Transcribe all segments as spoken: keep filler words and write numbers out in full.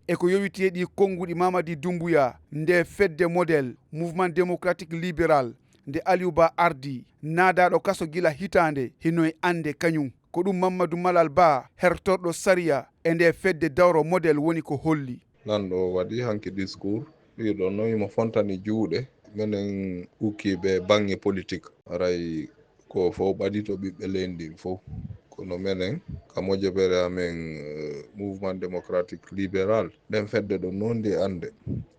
E ko yowiti e ɗi konnguɗi Mamadi Doumbouya, nde fedde model Mouvement Démocratique Libéral nde Aliou Ba ardii, naadaaɗo kaso gila hitaande, hino e annde kañum. Ko ɗum Mamadou Malal Ba, hertorɗo sariya e nde fedde dawro model woni ko holli. Lanɗo o waɗi hanki discours, ɗiɗo noon himo fontani juuɗe. Menen ukkiiɓe baŋŋe politik, haray ko fof ɓadito ɓiɓɓe leydi ndin fof. Kono menen, ka mojobere amen, eh, Mouvement Démocratique Libéral, nden fedde ɗo noon ndi annde.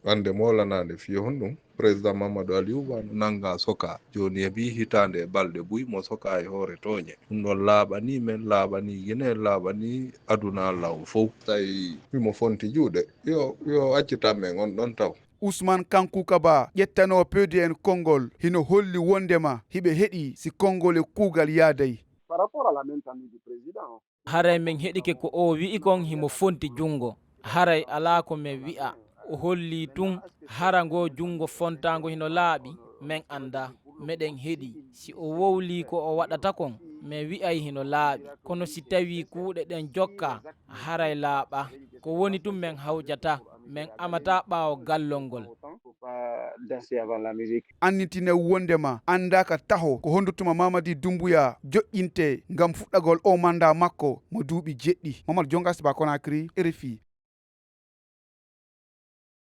Annde moolanaande fiyo honɗum. Président Mamadou Aliou Ba no nannga soka. Jooni e mbii hitaande e balɗe buy mo soka e hoore tooñe. Ɗum ɗon laaɓanii men, laaɓanii Gine, laaɓanii aduna Alla o fof. Tawi himo fonti juuɗe. Yo, yo accitan men on ɗon taw. Ousmane Kankou Kaba, ƴettanoo P D N konngol, hino holli wonndema hiɓe heɗii si konngol e kuugal yaaday. Par rapport à la maintenance du président. Haray men heɗike ko o wi'i kon himo fonti junngo. Haray alaa ko men wi'a. O hollii tun hara ngoo junngo fontaango hino laaɓi, men anndaa. Meɗen heɗii. Si o wowlii ko o waɗata kon, men wi'ay hino laaɓi. Kono si tawii kuuɗe ɗen jokkaa, haray laaɓaa. Ko woni tun men hawjata, men amataa ɓaawo gallol ngol. Annitine wonndema anndaaka taho ko hondu tuma Mamadi Doumbouya joƴƴintee ngam fuɗɗagol o manndaa makko mo duuɓi jeɗɗi. Mamadou Jonga, Siba Conakry, R F I.